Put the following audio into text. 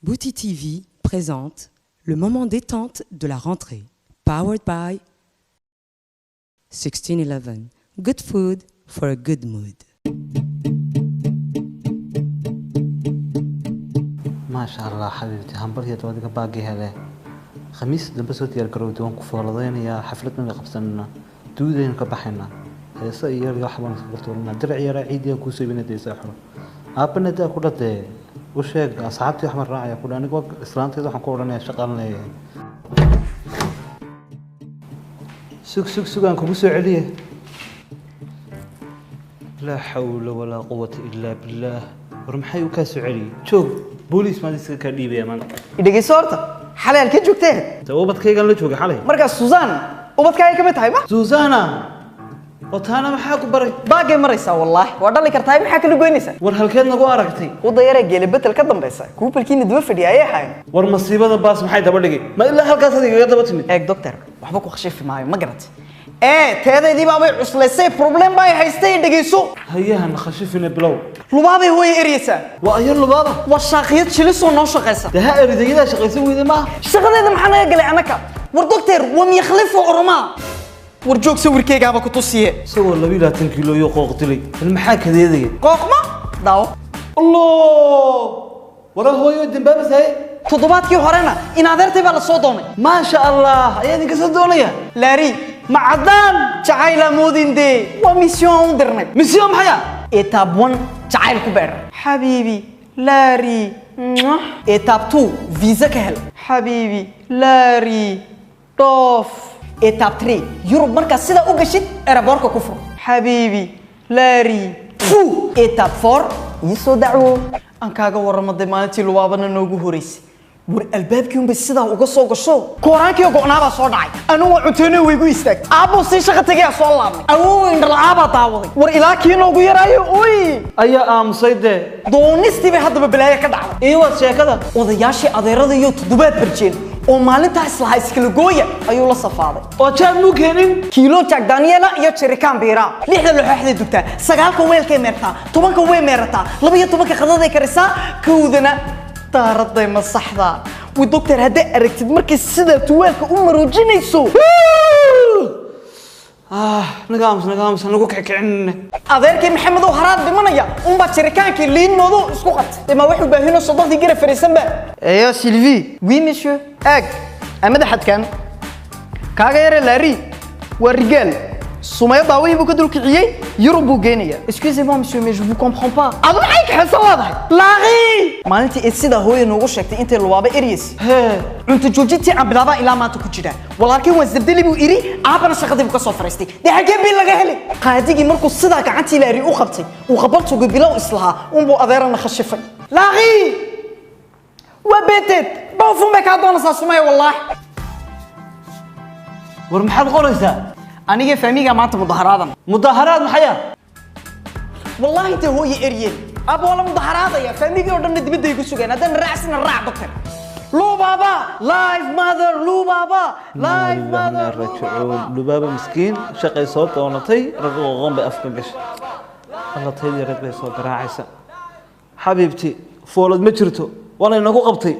Bouti TV présente le moment détente de la rentrée, powered by 1611. Good food for a good mood. Maasha Allah, xabiibti, hambaryad adiga baagii hele. Khamiis dambe soo diyaar garowda, waan ku fooladaynayaa. Xafladna way qabsananaa, duudaynu ka baxaynaa, heese iyo yar wax baan isku tuuranaa, dirac yaraa ciidiyan kuu soo ibina deysaa xuro. Aabbana daa ku dhadee, u sheeg asxaabtii wax baan raacaya ku dha. Aniga islaanteeda waxaan ku odhanayaa shaqaan leeyahay. Sug, sug, sugaan kugu soo celiye. Laa xawla walaa quwata ilaa billaah. War maxay u kaa soo celiyey? Joog, booliis maan iska kaa dhiibaya maanta. Dhegeyso horta, xalay halkee joogteen? De ubadkaygan la joogay xalay. Markaa Suzan ubadkaaga ka mid tahay ma? Susana oo taana maxaa ku baray? Baagay maraysaa, wallaahi waa dhali kartaa, maxaa kala goynaysaa? War halkeed nagu aragtay? Wadda yaree geele betel ka dambaysa, kuupalkiina daba fadhiya ayay ahayn. War masiibada baas maxay daba dhigay? Ma ilaa halkaas adiga iga daba timid? Eeg doctor, waxba ku khashifi maayo, ma garatay? Ee teedaydii baabay cuslaysay, problem baa haystay, dhegeyso. Hayahan khashifina, bilow. Lubaabay hooya eryaysaa. Waa ayo Lubaaba? Waa shaaqiyad shilisoo noo shaqaysa. De ha eridayadaa shaqaysan weyde maaha. Shaqadeeda maxaa naga galay annaka? War doctor, waa miyakhlifo oromaa. War joog, sawirkeygaaba ku tusiye. Isagoo 22 kiilo iyo qooq dilay, bal maxaa kadeedaya? Qooqma daawo. Allah, wara hooyo dambaabas haye. Toddobaadkii horena in adeertay baa la soo doonay. Maasha Allah, ayaa idinka soo doonaya? Laari. Ma caddaan? Jacayla moodin dee, waa mission aan u dirnay. Mission maxaya? Étape 1, jacayl ku beer, xabiibi Laari. Mwah. Étape 2, visa ka hel, xabiibi Laari, dhoof. Étape 3, Yurub markaad sidaa u gashid, airportka ku fur, xabiibi Laari. Fu étape 4, ii soo dacwo aan kaaga warramo. Dee maalintii Lubaabana noogu horeysay, war albaabkii unbay sidaa uga soo gasho, kooraankii oo go'naabaa soo dhacay. Anugu waa cunteeno waygu istaagtay. Aabbuu sii shaqa tagayaa, soo laabnay, awoow indhala'aabaa daawaday. War ilaa kii noogu yaraayo oy Ayaa aamusay dee. Doonistii bay haddaba balaayo ka dhacday. Ii waad sheekada. Odayaashii adeerada iyo toddobaad barjeen oo maalintaa islahaa iskala gooya ayuu la safaaday. Oo jaad muu keenin? Kiilo Jack Daniela iyo jerikaan biiraa. 6da laxooxday dugtaa, 9ka weelkay meertaa, 10ka way meerataa, 12ka qadaday karisaa, 1dana daaraday masaxdaa. Wi doctor, hadday aragtid markay sidaa tuwaalka u maroojinayso. Ah, naga aamus, naga aamus, nagu kickicinne. Adeerkii Maxamed oo haraad dhimanaya unbaa jirikaankii liin moodo isku qabtay. Dee ma wuxuu baahinoo 30dii gara fariisan ba. Eyo Sylvie. Oui monsieur. Eeg amada xadkan kaaga yare Laari waa rigaal. Sumaya daawihii buu ka dul kiciyey, Yurub buu geenaya. Excusez-moi monsieur, mais je vous comprends pas. Adu maxay kaxaysan leedahay Laari? Maalintii ay sidaa hooya noogu sheegtay intay Lubaaba eryaysa, Hee. Cunto joojintii aan bilaabaa ilaa maanta ku jira. Walaalkii waan isdabdeli buu iri, aabbana shaqadii buu ka soo fariistay. Dee xaggee bil laga helay? Qaadigii markuu sidaa gacantii Laari u qabtay, uu qabaltuga bilow islahaa, unbuu adeerana khashifay. Laari waa beenteed, bawfun bay kaa doonaysaa Sumaya, wallaahi. War maxaad qoraysaa? Aniga fahmiga maanta mudaharaadan. Mudaharaad maxaya? Wallaahi intay hooye eryeen, aabba waa la mudaharaadaya, fahmigii oo dhanna dibadda ay ku sugeen. Haddana raacsina raac doctor. Lubaba live, mother Lubaba live, mother Lubaba. Lubaaba miskiin shaqay soo doonatay, rag qoqon bay afka gashay. Alla, taydii rag bay soo garaacaysa. Xabiibti, foolad ma jirto, waa laynagu qabtay.